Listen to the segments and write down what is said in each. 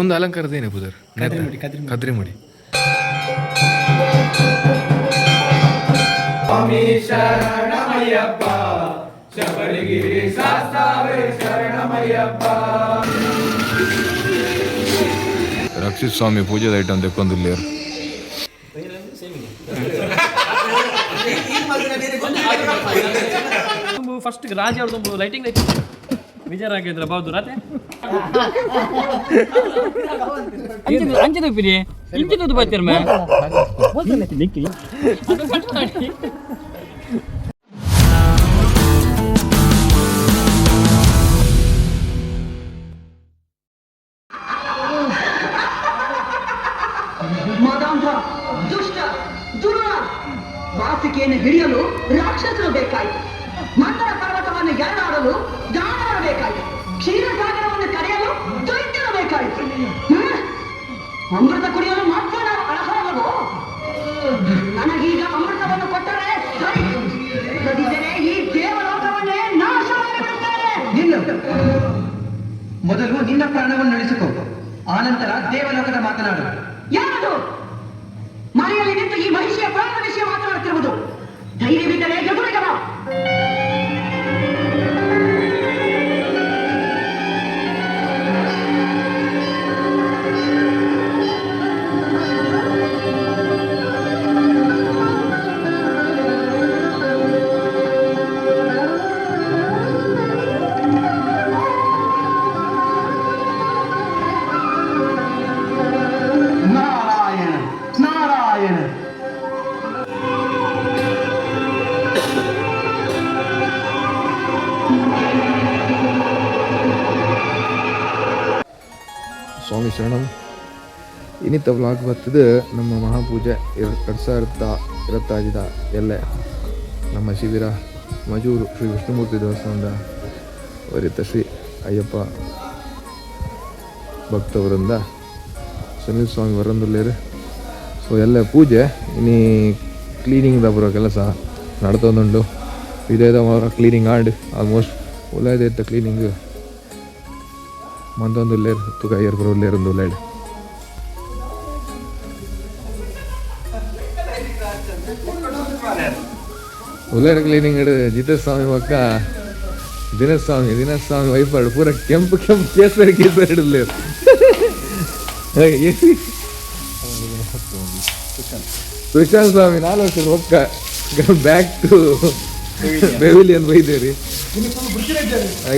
ಒಂದು ಅಲಂಕಾರದ ಏನೇ ಪುದರ್? ಕದ್ರಿಮುಡಿ. ರಕ್ಷಿತ್ ಸ್ವಾಮಿ ಪೂಜೆದ ಐಟಮ್ ತೆಕ್ಕೊಂದಿಲ್ಲ. ಫಸ್ಟ್ ರಾಜ ಅವ್ರದ್ದು ಲೈಟಿಂಗ್ ಲೈಟ್ ವಿಜಯ ರಾಘವೇಂದ್ರ ಬಹದ್ದೂರ್ ಅದೇ ಅಂಚಿದ ಪಿರಿ ಇಂಚಿನ ಬತ್ತೀರ ಮೇ. ಮದಾಂಧ, ದುಷ್ಟ, ದುರುಳ, ವಾಸುಕಿಯನ್ನು ಹಿಡಿಯಲು ರಾಕ್ಷಸರು ಬೇಕಾಯಿತು. ಮಂದರ ಪರ್ವತವನ್ನು ಎರಡಾಡಲು ದಾನವರು ಬೇಕಾಯಿತು. ಕ್ಷೀರಸಾಗರವನ್ನು ಕರೆಯಲು ದೈತ್ಯರು ಬೇಕಾಯಿತು. ಹ್ಮ್? ಅಮೃತ ಕುಡಿಯಲು ಮಾತ್ರ ನಾವು ಅರ್ಹರಲ್ಲವೋ? ನನಗೀಗ ಅಮೃತವನ್ನು ಕೊಟ್ಟರೆ ಸರಿ, ಇಲ್ಲದಿದ್ದರೆ ಈ ದೇವಲೋಕವನ್ನೇ ನಾಶ ಮಾಡಿಬಿಡುತ್ತೇನೆ. ನಿಲ್ಲು. ಮೊದಲು ನಿನ್ನ ಪ್ರಾಣವನ್ನು ಉಳಿಸಿಕೊ, ಆನಂತರ ದೇವಲೋಕದ ಮಾತನಾಡು. ಯಾರದು ಮನೆಯಲ್ಲಿ ನಿಂತು ಈ ಮಹಿಷಿಯ ಪ್ರಾಣದ ವಿಷಯ ಮಾತನಾಡುತ್ತಿರುವುದು? ಧೈರ್ಯವಿದ್ದರೆ ಎದುರಿಗೆ ಬಾ. ನಾರಾಯಣ ನಾರಾಯಣ. ಸ್ವಾಮಿ ಶರಣಂ. ಇನ್ನಿತ ವ್ಲಾಗ್ ಬರ್ತದೆ. ನಮ್ಮ ಮಹಾಪೂಜೆ 2025ರ ಎಲ್ಲೆ ನಮ್ಮ ಶಿಬಿರ ಮಜೂರು ಶ್ರೀ ವಿಷ್ಣುಮೂರ್ತಿ ದೇವಸ್ಥಾನದ ವರಿತ ಶ್ರೀ ಅಯ್ಯಪ್ಪ ಭಕ್ತವರಿಂದ ಸುನಿಲ್ ಸ್ವಾಮಿ ವರಂದುಲ್ಲೇರು. ಸೊ ಎಲ್ಲ ಪೂಜೆ ಇನಿ ಕ್ಲೀನಿಂಗ್ ಬರೋ ಕೆಲಸ ನಡ್ತೊಂದುಂಡು. ಇದೇದ ಕ್ಲೀನಿಂಗ್ ಆಂಡ್ ಆಲ್ಮೋಸ್ಟ್ ಉಲಾಯ್ದ ಇತ್ತ ಕ್ಲೀನಿಂಗ್ ಮಂತೊಂದುಲ್ಲೇರು. ತುಕ ಐಯರ್ ಪೂರ ಉಲ್ಲೇರು ಉಲ್ಲೇಡು. ಉಲ್ಲೇರು ಕ್ಲೀನಿಂಗ್ ಜಿತೇಶ್ ಸ್ವಾಮಿ ಪಕ್ಕ ದಿನೇಶ್ ಸ್ವಾಮಿ, ದಿನೇಶ್ ಸ್ವಾಮಿ ವೈಫ್ ಪೂರ ಕೆಂಪು ಕೆಂಪು ಕೇಸರಿ ಕೇಸರಿ ಉಲ್ಲೇರು. ಸುಶಾಂತ್ ಸ್ವಾಮಿ ನಾಲ್ಕು ವರ್ಷದ ಒಕ್ಕ ಬ್ಯಾಕ್ ಟು ಪೆವಿಲಿಯನ್ ಬೈದೇರಿ.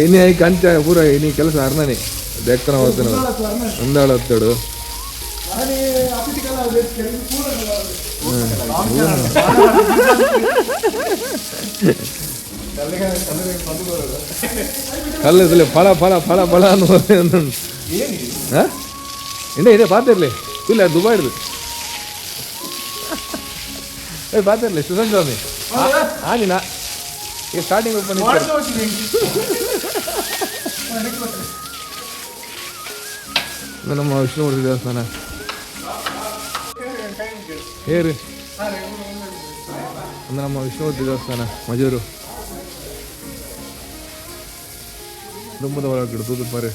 ಇನಿ I ಕಂಚ ಪೂರ ಇನಿ ಕೆಲಸ ಅರ್ನನೆ ದೇಕ್ಕನ ಹೋಗ್ತಾನೆ ಒಂದಾಳ ಹೊತ್ತಡು. ಕಲ್ಲದಲ್ಲಿ ಫಳ ಫಳ ಫಳ ಫಳ ಅನ್ನೋ. ಹಾಂ, ಇಂಡೆ ಇದೆ ಪಾತಿರ್ಲಿ ಇಲ್ಲ ದುಬಾಯ್ದು. ಏ ಪಾತಿರ್ಲಿ ಸುಶಾಂತ್ ಸ್ವಾಮಿ ಆನಿನ ಈಗ ಸ್ಟಾರ್ಟಿಂಗ್ ಓಪನ್. ಇದು ನಮ್ಮ ವಿಷ್ಣುಮೂರ್ತಿ ದೇವಸ್ಥಾನ. ಏರು ಒಂದು ನಮ್ಮ ವಿಷ್ಣುಮೂರ್ತಿ ದೇವಸ್ಥಾನ ಮಜೂರು ದುಂಬದ ಒಳಗಡೆ ತೂದು ಪಾರೆ.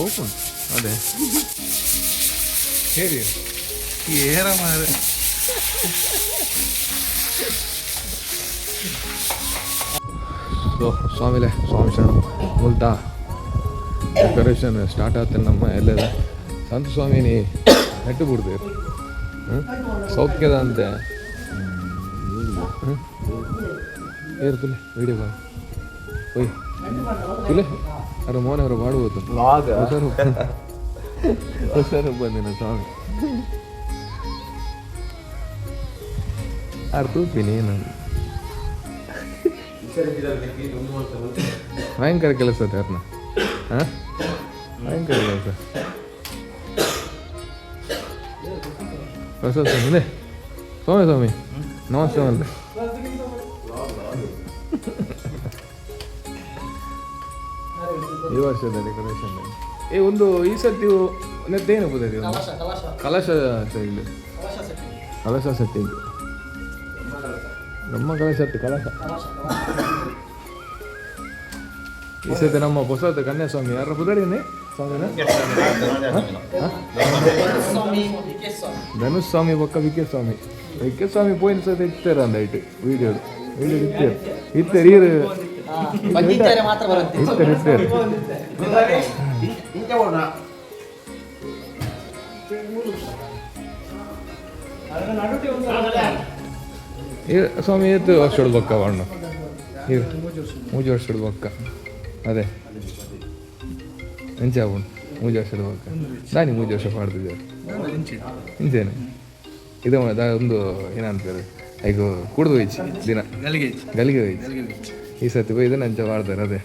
ಓಪನ್ ಅದೇ ಹೇಳಿ ಏರ ಮಾರೆ. ಸೊ ಸ್ವಾಮಿಲೆ, ಸ್ವಾಮಿ ಶರಣ. ಮುಲ್ತಾ ಡೆಕೋರೇಷನ್ ಸ್ಟಾರ್ಟ್ ಆಗ್ತದೆ. ನಮ್ಮ ಎಲ್ಲೆಲ್ಲ ಸಂತ ಸ್ವಾಮಿನಿ ನೆಟ್ಟು ಬಿಡ್ತೀವಿ ಸೌಖ್ಯದ ಅಂತೆ. ಏರು ತುಲೆ ವಿಡಿಯೋ ಕಾಲ್ ಓಯ್ ತುಲೆ ಅರೆ ಮೋನ್ ಅವರು ಮಾಡ್ಬೋದು. ಹುಷಾರು ಹುಷಾರು ಬಂದಿನ ಸ್ವಾಮಿ ಆರ್ ತೂಪಿನಿ ನಾನು. ಭಯಂಕರ ಕೆಲಸ ಅರ್ನ. ಹಾಂ, ಭಯಂಕರ ಕೆಲಸ. ಪ್ರಸಾದ್ ಸ್ವಾಮಿ, ಸ್ವಾಮಿ ಸ್ವಾಮಿ ನಮಸ್ತೆ ಮಲ್ಲೆ. ಈ ವರ್ಷದ ಡೆಕೋರೇಷನ್ ಏ ಒಂದು ಈ ಸರ್ತಿ ನೆತ್ತೇನು ಪುದರಿ? ಕಲಶ ಸೈಡ್, ಕಲಶ ಸೆಟ್ಟಿಂಗ್. ನಮ್ಮ ಕಲಶ ಅತ್ತು ಕಲಶ. ಈ ಸತಿ ನಮ್ಮ ಹೊಸದ ಕನ್ಯಾಸ್ವಾಮಿ ಯಾರ ಪುದರಿನೇ ಸ್ವಾಮಿನ ಧನುಷ್ ಸ್ವಾಮಿ ಬೊಕ್ಕ ವಿಕೆ ಸ್ವಾಮಿ. ವಿಕೆ ಸ್ವಾಮಿ ಪೋಯಿನ ಸತಿ ಇತ್ತಾರೆ ಅಂದ ಐಟ್ ವಿಡಿಯೋ ವಿಡಿಯೋ ಇತ್ತೇರು ಇತ್ತೇರು ಈರು ಇತ್ತೇರು ಇತ್ತೇರು. ಸ್ವಾಮಿ ಏತು ವರ್ಷದ ಬೊಕ್ಕ ಬಣ್ಣ ಈರು ಮೂಜಿ ವರ್ಷದ ಬೊಕ್ಕ ಅದೇ ಎಂಚ ಆಪುಂಡು ಮೂಜಿ ವರ್ಷದ ಬೊಕ್ಕ ನಾನಿ ಮೂಜಿ ವರ್ಷ ಪಾಡ್ತಿದ್ದೆ ಇಂಚೇನೆ ಇದು ಒಂದು ಏನಂತಾರೆ ಐಗು ಕುಡ್ದು ಹೋಯ್ಚಿ ದಿನ ಗಲಿಗೆ ಹೋಯ್ಚಿ. ಈ ಸತಿ ಇದನ್ನ ಅಂಚ ಮಾಡ್ತಾರೆ ಅದೇ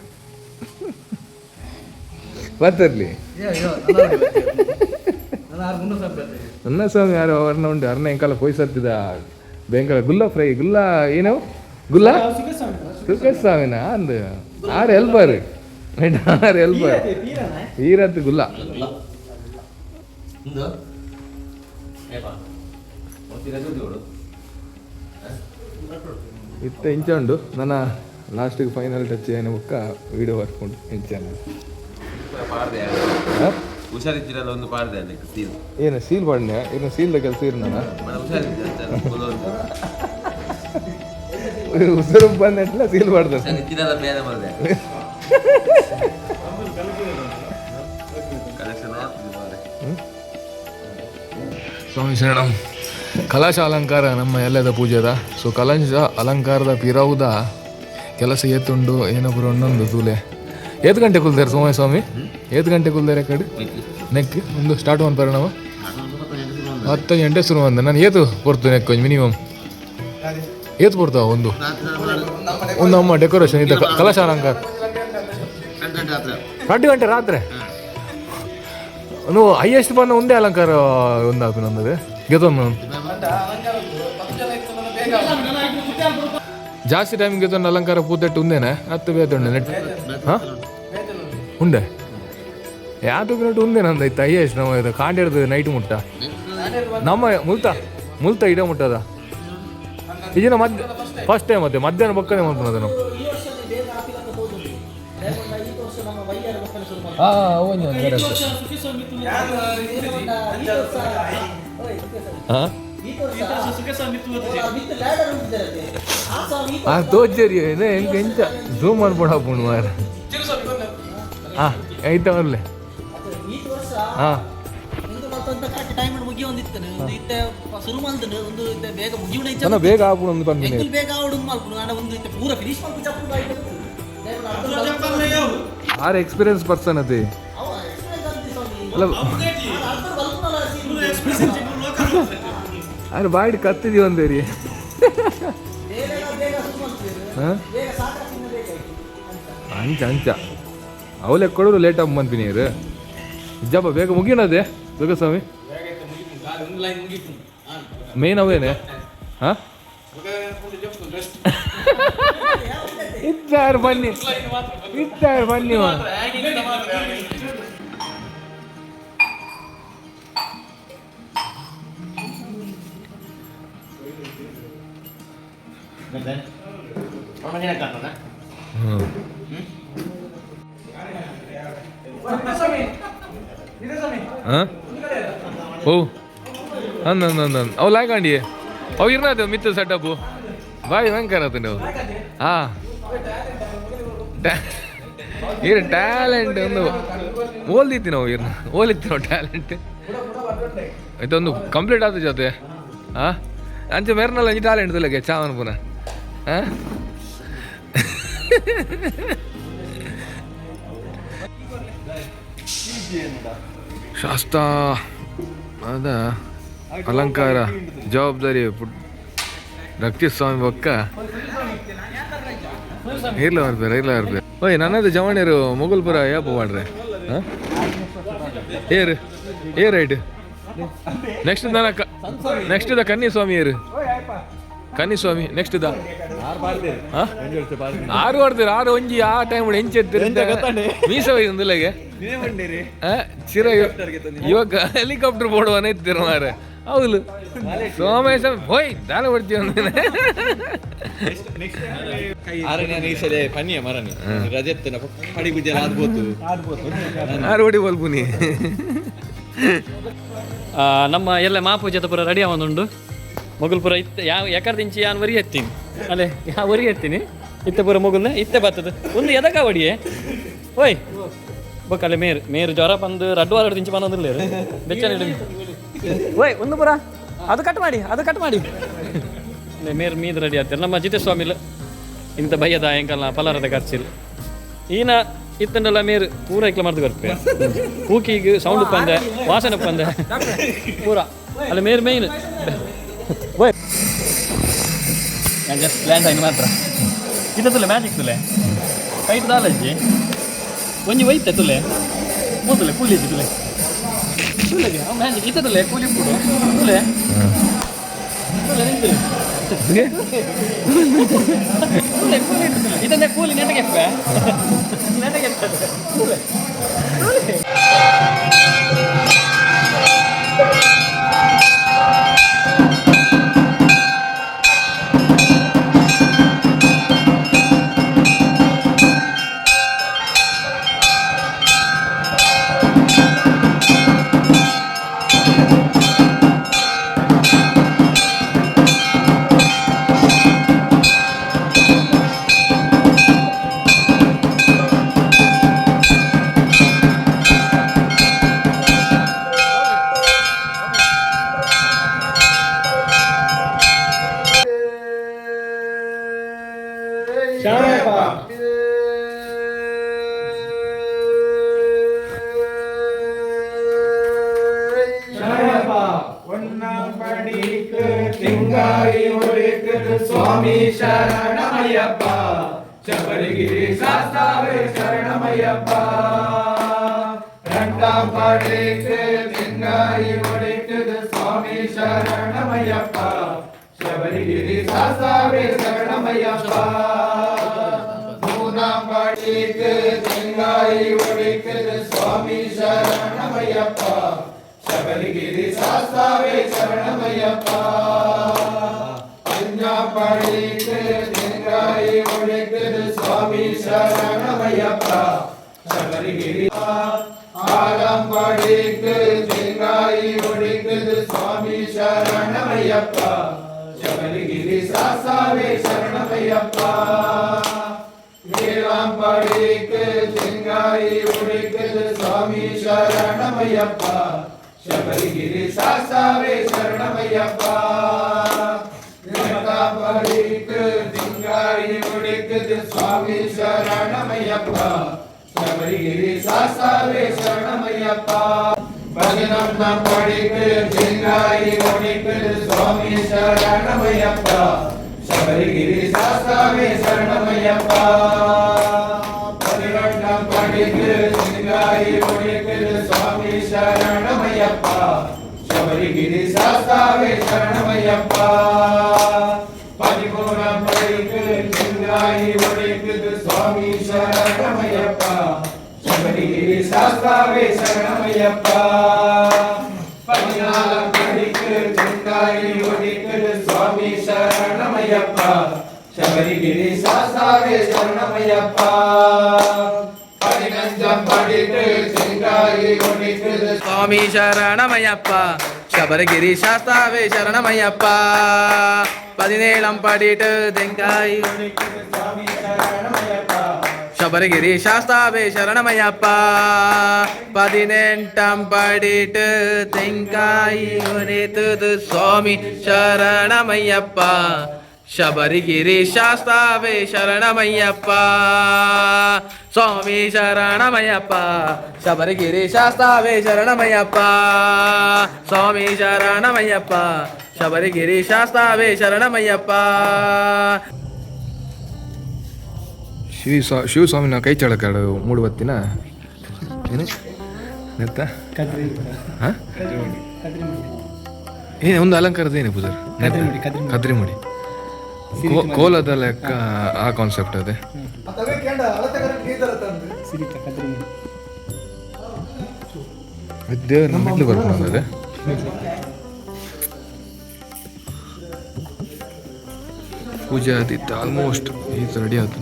ಬರ್ತಿರ್ಲಿ. ನನ್ನ ಸ್ವಾಮಿ ಯಾರು ಅವ್ರನ್ನ ಉಂಟು ಅರ್ನ ಎಂಕಾಲ ಪೋಯ್ ಸತ್ತಿದ ಬೆಂಕಲ ಗುಲ್ಲ ಫ್ರೈ ಗುಲ್ಲ ಏನೋ ಗುಲ್ಲ ಸುಖಸ್ವಾಮಿನ ಅಂದು ಆರು ಎಲ್ಬರ್ ಆರು ಎಲ್ಬರ್ ಈರತ್ತು ಗುಲ್ಲ. ಇತ್ತ ಇಂಚ ಉಂಡು ನನ್ನ ಲಾಸ್ಟಿಗೆ ಫೈನಲ್ ಟಚ್ ಏನು ಬೊಕ್ಕ ವೀಡಿಯೋ ಬರ್ಕೊಂಡು ಇಂಚ. ಹುಷಾರಿದ್ದೀರಲ್ಲ ಒಂದು ಪಾಡ್ದೆ ಅಲ್ಲ ಸೀಲ್. ಏನು ಸೀಲ್ ಪಾಡ್ನೆ? ಏನು ಸೀಲ್ದ ಕೆಲಸ ಇರ್ನ ಉಸಿರು ಬಂದಟ್ಲ ಸೀಲ್ ಪಾಡ್ತಾರೆ. ಹುಷಾರಿದ್ದೀರಲ್ಲ ಬೇರೆ ಮಾಡಿದೆ ಕಲೆಕ್ಷನ್. ಸ್ವಾಮಿ ಶರಣಂ. ಕಲಶ ಅಲಂಕಾರ ನಮ್ಮ ಎಲ್ಲದ ಪೂಜೆದ. ಸೊ ಕಲಶ ಅಲಂಕಾರದ ಪಿರವುದ ಕೆಲಸ ಏತುಂಡು ಏನೊಬ್ಬರು ಒಂದೊಂದು ತೂಲೆ. ಏತ್ ಗಂಟೆ ಕುಲ್ದಾರೆ ಸೋಮಯ್ಯ ಸ್ವಾಮಿ? ಏತ್ ಗಂಟೆ ಕುಲ್ದಾರೆ ಕಡೆ ನೆಕ್ ಒಂದು ಸ್ಟಾರ್ಟ್ ಒಂದು ಪರಿಣಾಮ 10 ಗಂಟೆ ಶುರು ಬಂದೆ ನಾನು. ಏತು ಪೊರ್ತು ನೆಕ್ ಒಂಜಿ ಮಿನಿಮಮ್ ಏತು ಪೊರ್ತಾವ ಒಂದು ಒಂದು ಅಮ್ಮ ಡೆಕೋರೇಷನ್ ಇದ್ದ ಕಲಶ ಅಲಂಕಾರ 2 ಗಂಟೆ ರಾತ್ರಿ నువ్వు ಹೈಯೆಸ್ಟ್ ಪನ್ನ ಒಂದೇ ಅಲಂಕಾರ ಒಂದು ಹಾಕು ನನ್ನದು ಗೆತೊಂದು ಜಾಸ್ತಿ ಟೈಮ್ ಗೆತೊಂದು ಅಲಂಕಾರ ಪೂತೆಟ್ಟು ಉಂದೇನೆ ಹತ್ತು ಬೇತುಂಡೆ ನೆಟ್ ಹಾಂ ಉಂಡೆ ಯಾವ್ದು ನೆಟ್ಟು ಉಂದೆ ನಂದು ಇತ್ತು ಹೈಯೆಸ್ಟ್. ನಮ್ಮ ಇದು ಕಾಂಡಿಡ್ದು ನೈಟ್ ಮುಟ್ಟ ನಮ್ಮ ಮುಲ್ತ ಮುಲ್ತ ಇಡ ಮುಟ್ಟದ ಈಗಿನ ಮಧ್ಯ ಫಸ್ಟ್ ಟೈಮ್ ಮತ್ತೆ ಮಧ್ಯಾಹ್ನ ಪಕ್ಕನೆ ಮಾಡ್ಕೊಳೋದು ನಾವು. ಹಾಂ ಹಾಂ ಆ ತೋಚರಿ ಎಂಕ ಎಂಚ ಝೂಮ್ ಮಾಡ್ಬೋಡ ಪುಣ್ ಮಾರ. ಹಾಂ ಐತ ಬರ್ಲೆ. ಹಾಂ ಬೇಗ ಆಪುಣ ಒಂದು ಪನ್ಪಿನ ಆರ್ ಎಕ್ಸ್ಪೀರಿಯನ್ಸ್ ಪರ್ಸನ್ ಅದೇ ಅಲ್ಲ. ಆರ್ ಬಾಯ್ಡ್ ಕತ್ತಿದಿ ಒಂದೇರಿ. ಅಂಚ ಅಂಚ ಅವಲೆ ಕೊಡೋರು ಲೇಟ್ ಆಗಿ ಬಂದ್ತೀನಿ ನೀರು ಜಪ ಬೇಗ ಮುಗಿಯೋಣದೆ ದುರ್ಗಸ್ವಾಮಿ ಮೇನ್ ಅವೇನೆ. ಹಾಂ ಇದ್ದಾರೆ ಬನ್ನಿ ಇದ್ದಾರೆ ಬನ್ನಿ. ಹಾಂ ಓ ಅಂದ ಅಂದ ಅಂದ ಅವು ಲಾಯ್ಕಂಡಿ ಅವು ಇರ್ನಾದ ಮಿತ್ತ ಸೆಟಪ್ಪು ಬಾಯ್ ಭಯಂಕರ ಆತಂడి ಅವು. ಹಾಂ ಈರ್ ಟ್ಯಾಲೆಂಟ್ ಒಂದು ಓಲ್ದಿತ್ತಿ ನಾವು ಇರ್ನ ಓಲಿತ್ತಿ ನಾವು ಟ್ಯಾಲೆಂಟ್ ಇದೊಂದು ಕಂಪ್ಲೀಟ್ ಆದ ಜೊತೆ. ಹಾಂ ಅಂಚೆ ಮೆರ್ನಲ್ಲ ಒಂಜಿ ಟ್ಯಾಲೆಂಟ್ ತುಲಗೆ ಚಾವನ್ ಪುನಃ. ಹಾಂ ಶಾಸ್ತಾ ಅದ ಅಲಂಕಾರ ಜವಾಬ್ದಾರಿ ರಕ್ತಿ ಸ್ವಾಮಿ ಬೊಕ್ಕ ಇರ್ಲ ಬರ್ಬೇರ ಇರ್ಲ ಬರ್ಬೇರ. ಓಯ್ ನನ್ನದು ಜವಣಿಯರು ಮೊಗಲ್ಪುರ ಯಾಪ ಮಾಡ್ರೆ. ಹಾಂ ಏರು ಏ ರೈಟ್ ನೆಕ್ಸ್ಟ್ ನನ್ನ ನೆಕ್ಸ್ಟ್ the ಕನ್ನಿ ಸ್ವಾಮಿ ಏರು ಕನ್ನಿ ಸ್ವಾಮಿ ನೆಕ್ಸ್ಟ್ the ಆರು ಆಡ್ತೀರ ಆರು ಒಂಜಿ ಆ ಟೈಮ್ ಎಂಚೆತ್ತಿರ ಮೀಸ ಒಂದುಲಗೆ ಚಿರ ಇವಾಗ ಹೆಲಿಕಾಪ್ಟರ್ ಬೋಡುವನ ಇತ್ತಿರ ಮಾರೆ. ಹೌದು ಸೋಮೇಶ ಹೋಯ್ ದಾಲ ಹೊಡ್ತೀವಿ ಆರು ಹೊಡಿ ಬಲ್ಪುನಿ. ನಮ್ಮ ಎಲ್ಲ ಮಾಪೂಜೆತ ಪೂರ ರೆಡಿ ಆವೊಂದುಂಡು. ಮೊಗಲ್ಪುರ ಇತ್ತೆ ಯಾವ ಎಕರ್ದಿಂಚಿ ಯಾನ್ ವರಿ ಎತ್ತೀನಿ ಅಲ್ಲೇ ಯಾವ ವರಿ ಎತ್ತೀನಿ ಇತ್ತೆ ಪೂರ ಮೊಗಲ್ನ ಇತ್ತೆ ಬರ್ತದೆ ಒಂದು ಎದಕ ಒಡಿಯೆ ಓಯ್ ಬೊಕ್ಕಲೆ ಮೇರು ಮೇರು ಜ್ವರ ಬಂದು ರಡ್ಡು ವಾರ ದಿಂಚಿ ಬಂದಿಲ್ಲ ಬೆಚ್ಚನೆ ಓಯ್ ಒಂದು ಪೂರ ಅದು ಕಟ್ ಮಾಡಿ ಅದು ಕಟ್ ಮಾಡಿ ಅಲ್ಲೇ ಮೇರು ಮೀದು ರೆಡಿ ಆಗ್ತಾರೆ. ನಮ್ಮ ಜಿತೇಸ್ವಾಮಿ ಇಂಥ ಭಯದ ಎಂಕಲ್ನ ಪಲಾರದ ಖರ್ಚಿಲ್ಲ ಈನ ಇತ್ತಂಡಲ್ಲ ಮೇರು ಪೂರ ಇಕ್ಲ ಮರ್ದು ಬರ್ಪೆ ಪೂಕಿಗೆ ಸೌಂಡ್ ಪಂದೆ ವಾಸನೆ ಪಂದೆ ಪೂರ ಅಲ್ಲಿ ಮೇರು ಮೇಯ್ನ್ ಓಯ್ ಜಸ್ಟ್ ಲ್ಯಾಂಡ್ ಆಯ್ತು ಮಾತ್ರ ಇದು ತುಲೆ ಮ್ಯಾಜಿಕ್ ತುಲೆ ಕೈಟ್ ದಾಲಜ್ಜಿ ಒಂಜಿ ಒಯ್ತೆ ತುಲೆ ಮೂತುಲೆ ಕೂಲಿ ಇಜ್ಜಿ ತುಲೆ ತುಲೆಗೆ ಮ್ಯಾಜಿಕ್ ಇತ್ತ ತುಲೆ ಕೂಲಿ ಪೂಡು ತುಲೆ ತುಲೆ ನಿಂತುಲೆ ತುಲೆ ಕೂಲಿ ಇಟ್ಟು ತುಲೆ ಇದನ್ನೇ ಕೂಲಿ ನೆನಗೆಪ್ಪೆ ನೆನಗೆಪ್ಪೆ ತುಲೆ ತುಲೆ. ಸ್ವಾಮಿ ಶರಣಮಯ್ಯಪ್ಪ, ಶಬರಿಗಿರಿ ಶಾಸ್ತಾವೇ ಶರಣಮಯ್ಯಪ್ಪ. ரெண்டாம் படிக்கு திங்காய் ஒடிக்குது சுவாமி சரணமையப்பா, ಶಬರಿಗಿರಿ ಶಾಸ್ತಾವೇ ಶರಣಮಯ್ಯಪ್ಪ. மூணாம் படிக்கு தெங்காய் ஒடிக்குது சுவாமி சரணமையப்பா, ಶಬರಿಗಿರಿ ಶಾಸ್ತಾವೇ ಶರಣಮಯ್ಯಪ್ಪ. அஞ்சாம் படிக்கு தெங்காய் ஒடிக்குது சுவாமி சரணமையப்பா, ಶಬರಿಗಿರಿ. ஆறாம் படிக்கு தெங்காய் ஒடிக்குது சுவாமி சரணமையப்பா, ಶಬರಿಗಿರಿ ಶಾಸ್ತಾವೇ ಶರಣಮಯ್ಯಪ್ಪ. ஏழாம் படிக்கு தெங்காய் ஒடிக்குது சுவாமி சரணமையப்பா, ಶಬರಿಗಿರಿ ಶಾಸ್ತಾವೇ ಶರಣಮಯ್ಯಪ್ಪ. எட்டாம் படிக்கு திங்காய் ஒடிக்குது சுவாமி சரணமையப்பா, ಶಬರಿಗಿರಿ ಶಾಸ್ತಾವೇ ಶರಣಮಯ್ಯಪ್ಪ. பதினொன்றாம் படிக்கு திங்காய் ஒடிக்குது சுவாமி சரணமையப்பா, ಶಬರಿಗಿರಿ ಶಾಸ್ತಾವೇ ಶರಣಮಯ್ಯಪ್ಪ. பதினெட்டாம் படிக்கு திங்காய் ஒடிக்குது சுவாமி சரணமையப்பா, ಶಬರಿಗಿರಿ ಶಾಸ್ತಾವೇ ಶರಣಮಯ್ಯಪ್ಪ. பதிமூணாம் படிக்கு திங்காய் ஒடிக்குது சுவாமி சரணமையப்பா, ಶಬರಿಗಿರಿ ಶಾಸ್ತಾವೇ ಶರಣಮಯ್ಯಪ್ಪ. பதினாலாம் படிக்கு செங்காய் ஒடிக்குது சுவாமி சரணமையப்பா, ಶಬರಿಗಿರಿ ಶಾಸ್ತಾವೇ ಶರಣಮಯ್ಯಪ್ಪ. பதினஞ்சாம் படிக்கு செங்காய் ஒடிக்குது சுவாமி சரணமையப்பா, ശബരിഗിരി ശാസ്താവേ ശരണമയ്യപ്പ. பதினேழாம் படிட்டு தெங்காய் ശബരിഗിരി ശാസ്താവേ ശരണമയ്യപ്പ. பதினெட்டாம் படிட்டு தெங்காய் உரைத்தது சுவாமி சரணமையப்பா, ശബരിഗിരി ശാസ്താവേ ശരണമയ്യപ്പ. സ്വാമി ശരണമയ്യപ്പ, ശബരിഗിരി ശാസ്താവേ ശരണമയ്യപ്പ. സ്വാമി ശരണമയ്യപ്പ, ശബരിഗിരി ശാസ്താവേ ശരണമയ്യപ്പ. ಶಿವ ಶಿವಸ್ವಾಮಿನ ಕೈ ಚಳಕಾಡು ಮೂಡುವತ್ತಿನ ಏನು ನೆತ್ತ ಹಾಂ ಏನು ಒಂದು ಅಲಂಕಾರದ ಏನು ಪೂಜಾರ್ ಕದ್ರಿಮುಡಿ ಕೋಲದ ಲೆಕ್ಕ ಆ ಕಾನ್ಸೆಪ್ಟ್ ಅದೇ. ದೇವ್ರ ಮೆಟ್ಲು ಬರ್ಬೋದು ಅದೇ. ಪೂಜೆ ಆದಿತ್ತು ಆಲ್ಮೋಸ್ಟ್ ಈತ ರೆಡಿ ಆಯ್ತು.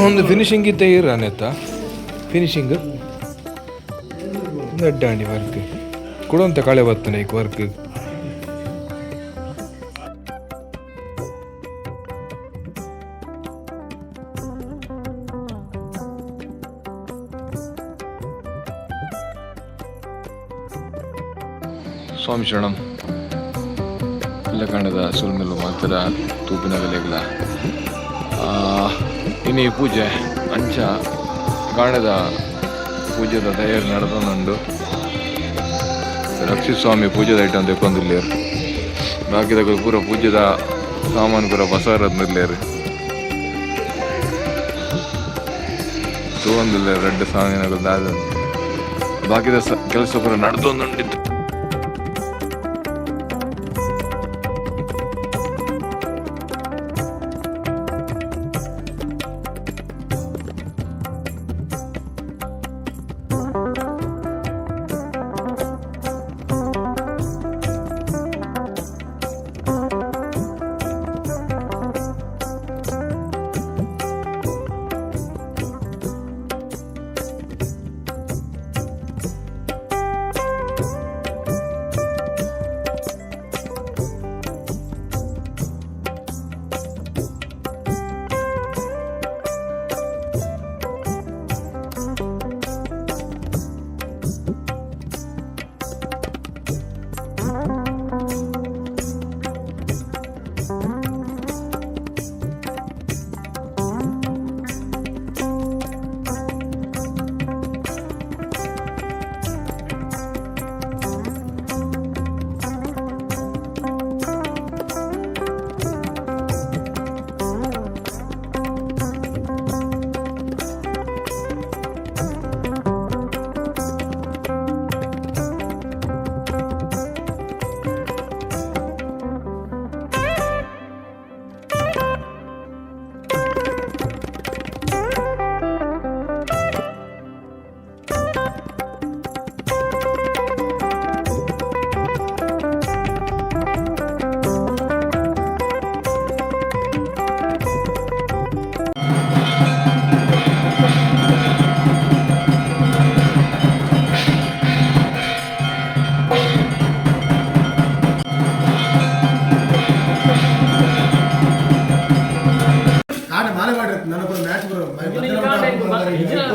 ಒಂದು ಫಿನಿಶಿಂಗ್ ಇದ್ದ ಇರಾನೆತ್ತ ಫಿನಿಶಿಂಗ್ ಅಡ್ಡಾಂಡಿ ವರ್ಕ್ ಕೊಡುವಂತ ಕಳೆ ಬರ್ತನೆ ಈಗ ವರ್ಕ್. ಸ್ವಾಮಿ ಶರಣಂ. ಕಂಡದ ಸುಲ್ಮೆಲು ಮಾತ್ರ ತೂಪಿನ ಬೆಲೆಗಳ ಇನ್ನು ಈ ಪೂಜೆ ಅಂಚ ಕಾಣದ ಪೂಜೆದ ತಯಾರಿ ನಡೆದೊಂದುಂಡು. ರಕ್ಷಿತ್ ಸ್ವಾಮಿ ಪೂಜೆದ ಐಟಮ್ ತೆಕ್ಕೊಂದಿಲ್ಲೇರು. ಬಾಕಿದ ಪೂರ ಪೂಜೆದ ಸಾಮಾನು ಪೂರ ಬಸವರದ್ನಿರ್ಲೇರು ತೂವೊಂದಿಲ್ಲ. ರಡ್ಡ್ ಸ್ವಾಮಿನ ದಾದ ಬಾಕಿದ ಕೆಲಸ ಪೂರ ನಡೆದೊಂದುಂಡಿತ್ತು.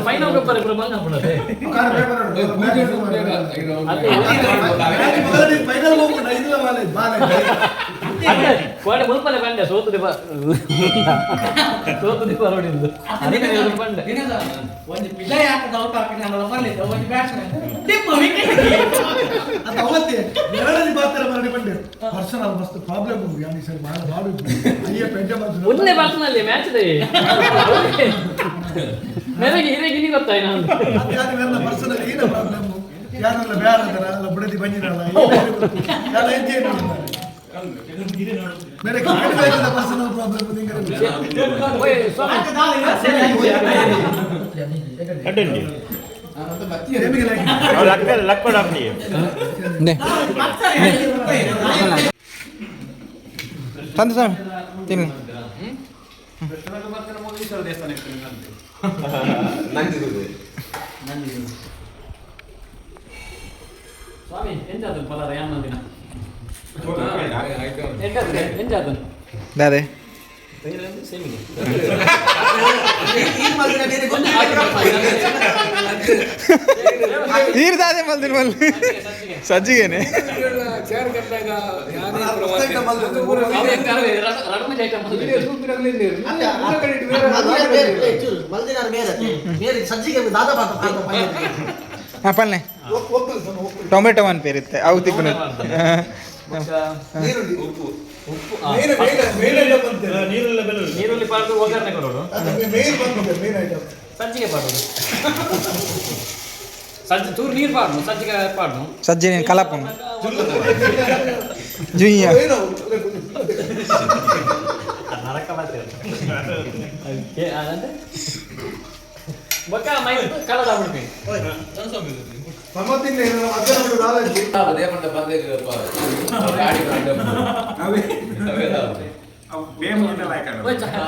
ಫೈನಲ್ ಪೂರ ಬಂದ್ ಹಾಪುಣತೆ. ಅದೇ ಕೋಡೆ ಮುಲ್ಪಲೆ ಬಂಡೆ ಸೋತುದಿ ಸೋತುದಿ ಬರೋಡಿಂದು ಅದಕ್ಕೆ ಬಂಡೆ. ಒಂಜಿ ಪಿಜಾಯ್ ಹಾಕದ ಔಟ್ ಹಾಕಿನ ಬರ್ಲಿಲ್ಲ ಒಂಜಿ ಬ್ಯಾಟ್ಸ್ಮನ್ ಟಿಪ್ ವಿಕೆಟ್. ಅದು ಅವತ್ತೇ ಎರಡನೇ ಬಾತರ ಮರಡಿ ಬಂಡೆ ಪರ್ಸನಲ್ ಮಸ್ತ್ ಪ್ರಾಬ್ಲಮ್ ಉಂಟು ಯಾನಿ ಸರ್ ಮಾಡ ಮಾಡು ಅಯ್ಯ ಪೆಂಡೆ ಮಾಡ್ತು. ಒಂದೇ ಪರ್ಸನಲ್ಲಿ ಮ್ಯಾಚ್ ಇದೆ ನನಗೆ ಹಿರೇಗೆ ಇನಿ ಗೊತ್ತಾಯ್ ನಾನು. ಅದು ಯಾರು ನನ್ನ ಪರ್ಸನಲ್ ಏನ ಪ್ರಾಬ್ಲಮ್ ಯಾರೆಲ್ಲ ಬೇರೆ ಅದರ ಅಲ್ಲ ಬುಡದಿ ಬಂದಿರಲ್ಲ ಯಾರ ಹೆಜ್ಜೆ ಬೇರೆ ಪರ್ಸನಲ್ ಪ್ರಾಬ್ಲಮ್. ಓಯ್ ಸ್ವಾಮಿ. ತಂದೆ ಸ್ವಾಮಿ ತಿನ್ನಿ. ಸ್ವಾಮಿ ಎಂಜಾದನ್ ಪಲಾರ ಯಾನ್ ದಿನ ಎಂಜಾದನ್ ಎಂಜಾದನ್ ದಾದೆ ಸೇಮಿಗೆ ನೀರು ದಾದೆ ಮಲ್ದಿನ ಮಲ್ಲಿ ಸಜ್ಜಿಗೆನೆ. ಹಾ ಪಲ್ಲೆ ಟೊಮೆಟೊ ಒನ್ ಪೇರಿತ್ತೆ ಅವು ತಿಪ್ಪುನ. ನೀರುಳ್ಳಿ ಪಾಡ್ದು ಒಗ್ಗರಣೆ ಕೊಡೋಡು, ಸಜ್ಜಿಗೆ ಪಾಡೋದು. ಸಜ್ಜಿ ತೂರು ನೀರು ಪಾಡ್ನು, ಸಜ್ಜಿಗೆ ಪಾಡ್ನು. ಸಜ್ಜಿ ನೀನು ಕಲಪುನು. ಜುಯ್ಯ ಬೊಕ್ಕ ಮೈ ಕಲದ ಬಿಡ್ತೀನಿ.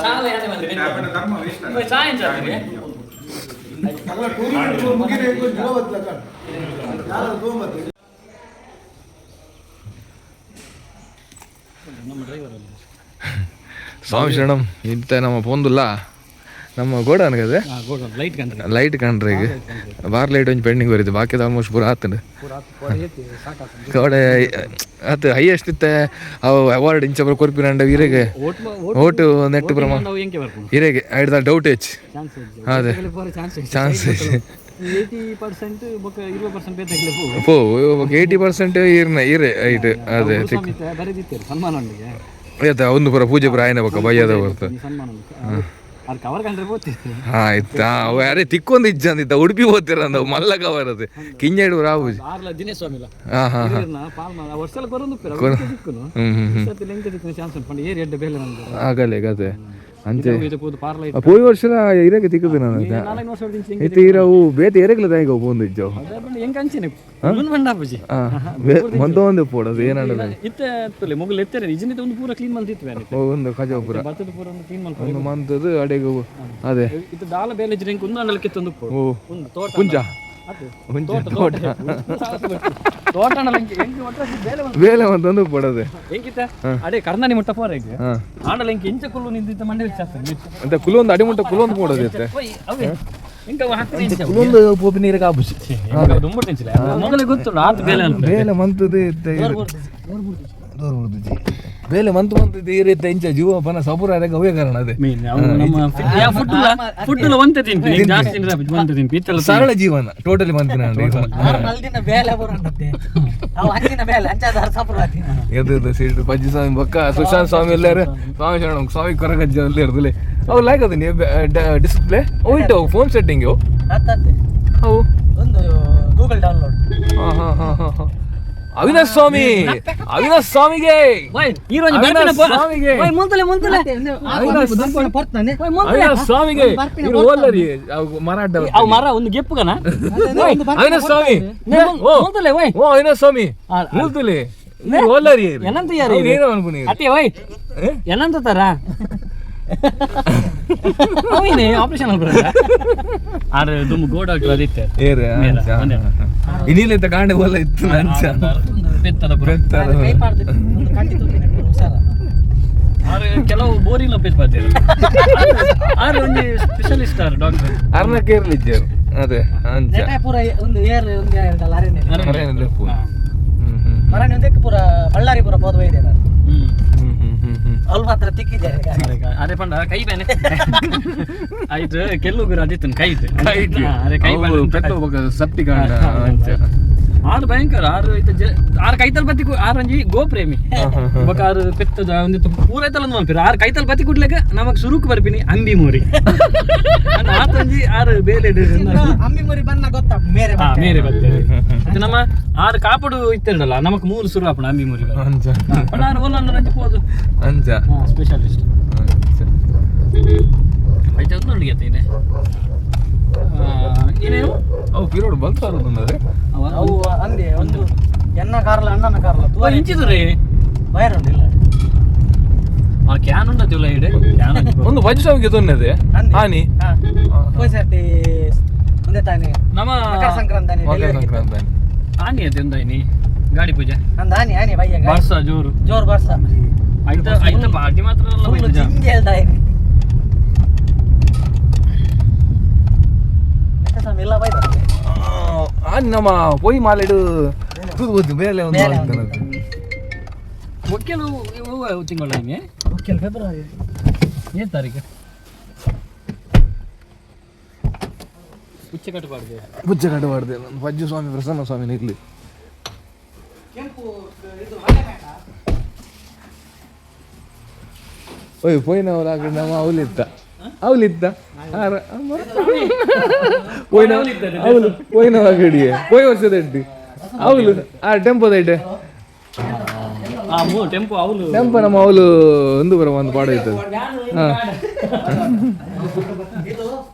ಚಾಲ ಯಾನೆ ಬಂದ್ರೆ ಚಾ ಎಂಚ ಸ್ವಾಮಿ ಶರಣಂ. ಇಂತ ನಮ್ಮ ಪೊಂದುಲ್ಲ ನಮ್ಮ ಗೋಡ ಅನ್ಕದೆ ಲೈಟ್ ಕಂಡ್ರೆ ಲೈಟ್ ಕಂಡ್ರೆ ಈಗ ಬಾರ್ ಲೈಟ್ ಒಂಜಿ ಪೆಂಡಿಂಗ್ ಬರೀತು, ಬಾಕಿದ ಆಲ್ಮೋಸ್ಟ್ ಪೂರ ಆತಂಡು. ಕೋಡೆ ಆತು ಹೈಯೆಸ್ಟ್ ಇತ್ತೆ ಅವು ಅವಾರ್ಡ್ ಇಂಚ ಪೂರ ಕೊರ್ಪಿನಂಡ ಇರೆಗೆ ಓಟು ನೆಟ್ ಪ್ರಮ ನಾವು ಎಂಕೆ ಬರ್ಪುಂಡು ಇರೆಗೆ ಐಡ್ದ ಡೌಟ್ ಹೆಚ್ಚು ಚಾನ್ಸ್ ಅದೇ. ಚಾನ್ಸ್ ಚಾನ್ಸ್ 80% ಬೊಕ್ಕ 20% ಬೇತೆ ಪೋ 80% ಇರ್ನ ಇರೆ ಐಟ್ ಅದೇ ತಿಕ್ ಬರೆದಿತ್ತೇರು ಸನ್ಮಾನ ಉಂಡಿಗೆ. ಏತ ಒಂದು ಪೂರ ಪೂಜೆ ಪೂರ ಆಯ್ನ ಬೊಕ್ಕ ಬಯ್ಯದ ಬರ್ತ. ಈ ಸನ್ಮಾನ ಉಂಡು ಅದು ಕವರ್ ಕಂಡ್ರೆ ಪೋತಿತ್ತು. ಆಯ್ತಾ ಅವ ಅರೆ ತಿಕ್ಕೊಂದು ಇಜ್ಜ ಅಂದಿತ್ತ ಉಡುಪಿ ಹೋಗ್ತಿರ ಅಂದ ಮಲ್ಲ ಕವರ್ ಅದು ಕಿಂಜಾಡು ರಾಬುಜಿ. ಆರ್ಲ ದಿನೇಶ್ ಸ್ವಾಮಿಲ ಹಾ ಹಾ ಹಾ ಇರ್ನ ಪಾಲ್ ಮಾಡ ವರ್ಷಲ ಕೊರೊಂದು ಉಪ್ಪೇರು ದಿಕ್ಕುನು ಹ್ಮ್ ಹ್ಮ್ ಹ್ಮ್ ಸತಿ ಲೆಂಕ ದಿಕ್ಕುನು ಚಾನ್ಸ್ ಉಂಟು ಪಂಡ ಏರ್ ಎಡ್ಡೆ ಬೇಲೆ ನಂದು ಆಗಲೆ ಕತೆ ಅಂಚೆ ಇದು ಪೂದು ಪಾರ್ಲ ಆ, ಪೋಯಿ ವರ್ಷದ ಇರಕ್ಕೆ ತಿಕ್ಕುದು ನಾನು ನಾಲ್ಕು ವರ್ಷ ದಿಂಚಿ ಇತ್ತೆ ಇರವು ಬೇತೆ ಎರೆಗ್ಲ ದಾಯಿಗ ಪೋಂದು ಇಜ್ಜವು. ಅದೇ ಪಂಡ ಎಂಕ ಅಂಚೆನೆ ಮುನ್ ಬಂಡಾಪುಜಿ. ಮಂದ ಒಂದು ಪೋಡದು ಏನಂದ್ರೆ ಇತ್ತೆ ತುಲೆ ಮುಗುಲ್ ಎತ್ತೆರೆ ನಿಜನಿತ ಒಂದು ಪೂರ ಕ್ಲೀನ್ ಮಲ್ತಿತ್ತು ಬೇರೆ. ಒಂದು ಕಜಾಪುರ ಬತ್ತದ ಪೂರ ಒಂದು ಕ್ಲೀನ್ ಮಲ್ಪ ಒಂದು ಮಂತದ್ದು ಅಡೆಗೆ ಅದೇ. ಇತ್ತು ದಾಲ ಬೇಲೆ ಜಿರೆಂಕ್ ಒಂದು ಅಂಡಲಕ್ಕೆ ತಂದು ಓ ಒಂದು ತೋಟ ಪುಂಜ ಅದು ಪುಂಜ ತೋಟ ತೋಟ ತೋಟ ಅಂಡಲ ಎಂಕ್ ಎಂಕ್ ಒಟ್ರಾಸಿ ಬೇಲೆ ಬಂತು. ಬೇಲೆ ಮಂತೊಂದು ಪೋಡದೆ. ಎಂಕಿತ ಅಡೆ ಕರ್ನಾನಿ ಮುಟ್ಟ ಪೋರ ಈಗ ಹಾ ಆಂಡಲ ಎಂಕ್ ಇಂಚ ಕುಲ್ಲು ನಿಂತಿದ್ದ ಮಂಡೆ ಹೆಚ್ಚಾಗ್ತದೆ. ಅಂತ ಕುಲೊಂದು ಅಡಿಮುಟ್ಟ ಕುಲೊಂದು ಪೋಡದೆ ಇತ್ತೆ. ಓಯ್ ಅವೇ ಎಂಕ ಅವ ಹಾಕ್ತದೆ ಇಂಚ ಕುಲೊಂದು ಪೋಪಿ ನೀರಿಗೆ ಆಪುಜಿ. ದುಂಬುಟ್ಟು ಇಂಚಿಲ್ಲ ಮೊದಲೇ ಗೊತ್ತುಂಡು ಆತ ಬೇಲೆ ಅಂತ. ಬೇಲೆ ಮಂತದ್ದು ಇತ್ತೆ ಬೇಲೆ ಮಂತು ಮಂತದ್ದು ಈ ರೀತಿ ಇಂಚ ಜೀವ ಪನ ಸಬುರ ಅರೆಗೆ ಅವೇ ಕಾರಣ ಅದೇ. ಮೇನ್ ಅವು ನಮ್ಮ ಯಾ ಫುಡ್ಲ ಫುಡ್ಲ ಒಂತೆ ತಿನ್ಪಿ ಜಾಸ್ತಿ ತಿಂದ್ರೆ ಒಂತೆ ತಿನ್ಪಿ ಇತ್ತೆಲ್ಲ ಸರಳ ಜೀವನ ಟೋಟಲಿ ಮಂತಿನ ಮಲ್ದಿನ ಬೇಲೆ ಬರುಂಟತ್ತೆ ಅವು ಅಂಚಿನ ಬೇಲೆ ಅಂಚಾದ ಸಪುರಾತಿ. ಎದ್ದು ಸೀಟ್ ಪಜ್ಜಿ ಸ್ವಾಮಿ ಬಕ್ಕ ಸುಶಾಂತ್ ಸ್ವಾಮಿ ಎಲ್ಲಾರು ಸ್ವಾಮಿ ಶರಣ ಸ್ವಾಮಿ ಕೊರಗಜ್ಜ ಎಲ್ಲ ಇರ್ತದೆ ಅವು ಲೈಕ್ ಅದು ಡಿಸ್ಪ್ಲೇ ಅವು ಇಟ್ಟು ಫೋನ್ ಸೆಟ್ಟಿಂಗ್ ಅತ್ತತ್ತೆ ಅವು ಒಂದು ಗೂಗಲ್ ಡೌನ್ಲೋಡ್. ಹಾ ಹಾ ಹಾ ಹಾ ಹಾ ಅವಿನಾಶ್ ಸ್ವಾಮಿ, ಅವಿನಾಶ್ ಸ್ವಾಮಿಗೆ ಓಯ್ ಈರೋಜ್ ಅವಿನಾಶ್ ಸ್ವಾಮಿಗೆ. ಓಯ್ ಮುಂತಲೆ ಮುಂತಲೆ ಅವಿನಾಶ್ ಸ್ವಾಮಿಗೆ ಇವ್ರು ಓಲ್ಲರಿ ಅವು ಮರಾಠ. ಅವು ಮರ ಒಂದು ಗೆಪ್ಪುಗನ. ಅವಿನಾಶ್ ಸ್ವಾಮಿ ಓ ಮುಂತಲೆ ಓಯ್ ಓ ಅವಿನಾಶ್ ಸ್ವಾಮಿ ಮೂಲ್ತುಲೆ ಇವ್ರು ಓಲ್ಲರಿ. ಏನಂತ ಯಾರು ಅವ್ರು ಏನೋ ಅನ್ಪುನಿ. ಅತ್ತೆ ಓಯ್ ಏನಂತ ತರ ಅವಿನೇ ಆಪರೇಷನ್ ಅಲ್ಪ ಆರೆ ದುಮ್ಮು ಗೋ ಡಾಕ್ಟರ್ ಅದಿತ್ತೆ. ಏರೆ ಒಂದೇ. ಇನಿಲಿತ್ತ ಕಾಂಡೆ ಓಲ್ಲ ಇತ್ತು ನಂಚ ಪೆತ್ತದ ಪುರ. ಕೈ ಪಾಡ್ದು ಒಂದು ಕಂಟಿ ತುಪ್ಪಿನ ಹುಷಾರ. ಆರೆ ಕೆಲವು ಬೋರಿಂಗ್ ಲೋಪೇಜ್ ಪಾತೇರು ಆರೆ ಒಂಜಿ ಸ್ಪೆಷಲಿಸ್ಟ್ ಆರ್ ಡಾಕ್ಟರ್. ಅರ್ನ ಕೇರ್ಲಿ ಇಜ್ಜರು ಅದೇ ಅಂಚ. ನೆಟ ಪೂರ ಒಂದು ಏರ್ ಒಂದು ಎರಡಲ್ಲ ಅರೇನೆ. ಅರೇನೆ ಪೂರ. ಹ್ಮ್ ಹ್ಮ್ ಮರಣ ಒಂದಕ್ಕೆ ಪೂರ ಬಳ್ಳಾರಿ ಪೂರ ಪೋದ ಬೈದೆ ಹ್ಮ್ ಹ್ಮ್ ಹ್ಮ್ ಹ್ಮ್ ಹ್ಮ್ ಅಲ್ಲಿ ಮಾತ್ರ ತಿಕ್ಕಿದ್ದಾರೆ. ಅರೆ ಪಂಡ ಕೈ ಬೇನೆ ಆಯ್ತು ಕೆಲವು ಗುರು ಅದಿತ್ತು ಕೈ ಇತ್ತು. ಕೈಟ್. ಅರೆ ಕೈ ಅವು ಬೇನೆ. ಪೆತ್ತ ಬೊಕ್ಕ ಸಪ್ಟಿ ಕಾಂಡ ಅಂಚ. ಆರು ಭಯಂಕರ ಆರು ಇತ್ತ ಆರು ಕೈತಲ್ ಬತ್ತಿ ಆರು ಒಂಜಿ ಗೋಪ್ರೇಮಿ ಬೊಕ ಆರು ಪೆತ್ತದ ಒಂದು ಪೂರ ಐತಲ್ ಒಂದು ಮನ್ಪಿರ ಆರು ಕೈತಲ್ ಬತ್ತಿ ಕುಡ್ಲೆಕ ನಮಕ್ ಸುರುಕ್ ಬರ್ಪಿನಿ ಅಂಬಿ ಮೂರಿ ಆತೊಂಜಿ ಆರು ಬೇಲೆ ಅಂಬಿ ಮುರಿ ಬನ್ನ ಗೊತ್ತ ಮೇರೆ ಹಾ ಮೇರೆ ಬರ್ತೇವೆ ಅದು ನಮ್ಮ ಆರು ಕಾಪಡು ಇತ್ತಿರಲ್ಲ ನಮಕ್ ಮೂರು ಸುರು ಆಪಣ ಅಂಬಿ ಮೂರಿ ಅಂಚ ಪಂಡ ಆರು ಒಲ್ಲ ಅಂಚ ಪೋದು. ಅಂಚ ಹಾ ಸ್ಪೆಷಲಿಸ್ಟ್. ಅಂಚ. ಐತೆ ಒಂದು ನೋಡ್ಲಿ ಏನೇ ಏನೇನು ಅವು ಪಿರೋಡ್ ಬಂತು ಅಂದ್ರೆ ಅವು ಅಂದೆ ಒಂದು ಎನ್ನ ಕಾರ್ಲ ಅಣ್ಣನ ಕಾರ್ಲ ಇಂಚಿದ್ರೆ ವೈರ್ ಉಂಡಿಲ್ಲ. ಆ can ಉಂಟತಿಲ್ಲ ಇಡೆ can ಒಂದು ವಜ್ರ ಸ್ವಾಮಿಗೆ ತೊನ್ನದೆ ಅಂದೆ. ಹಾನಿ ಹಾ ಪೋಯ್ಸರ್ತಿ ಒಂದೇ ತಾನೆ ನಮ್ಮ ಮಕರ ಸಂಕ್ರಾಂತಿ. ಮಕರ ಸಂಕ್ರಾಂತಿ. ಆನಿ ಅದೇ ಒಂದಾಯ್ನಿ ಗಾಡಿ ಪೂಜೆ ಅಂದ ಆನಿ ಆನಿ ಬಯ್ಯ ಬರ್ಸ ಜೋರು ಜೋರ್ ಬರ್ಸ. ಆಯ್ತಾ ಆಯ್ತಾ ಪಾರ್ಟಿ ಮಾತ್ರ ಅಲ್ಲ ಫುಲ್ ಬೈತ ಜನ. ಜಿಂಜಿ ಹೇಳ್ತಾ ಇರಿ ಸ್ವಾಮಿ ಎಲ್ಲ ಬೈದ. ಆನಿ ನಮ್ಮ ಪೊಯ್ ಮಾಲೆಡು ತೂದು ಗೊತ್ತು ಬೇಲೆ ಒಂದು ಬೇಲೆ ಆಗ್ತದೆ. ಒಕ್ಕೆಲು ಇವು ತಿಂಗಳ ಐನಿ ಓಕೆ ಫೆಬ್ರವರಿ ಏನು ತಾರೀಕು ಹುಚ್ಚೆ ಕಟ್ಟಬಾರ್ದು. ಪುಚ್ಚ ಕಟ್ಟಬಾರ್ದು ಪಜ್ಜು ಸ್ವಾಮಿ ಪ್ರಸನ್ನ ಸ್ವಾಮಿ ಇರ್ಲಿ. ಕೆಂಪು ಇದು ಹೊಳೆ ಬೇಡ. ಓಯ್ ಪೋಯಿನವರ ನಮ್ಮ ಅವಲಿತ್ತ ಅವಲಿತ್ತ ಪೋಯಿನ ಅವಲು ಪೋಯಿನವ ಗಡಿಯೆ ಪೋಯ್ ವರ್ಷದ ಎಡ್ಡಿ. ಅವಳು ಆ ಟೆಂಪೋದ ಇಟ್ಟೆ. ಆ ಮೂ ಟೆಂಪೋ ಅವಳು. ಟೆಂಪೋ ನಮ್ಮ ಅವಳು ಒಂದು ಬರ ಒಂದು ಪಾಡ ಇತ್ತು. ಹಾ. ಇದು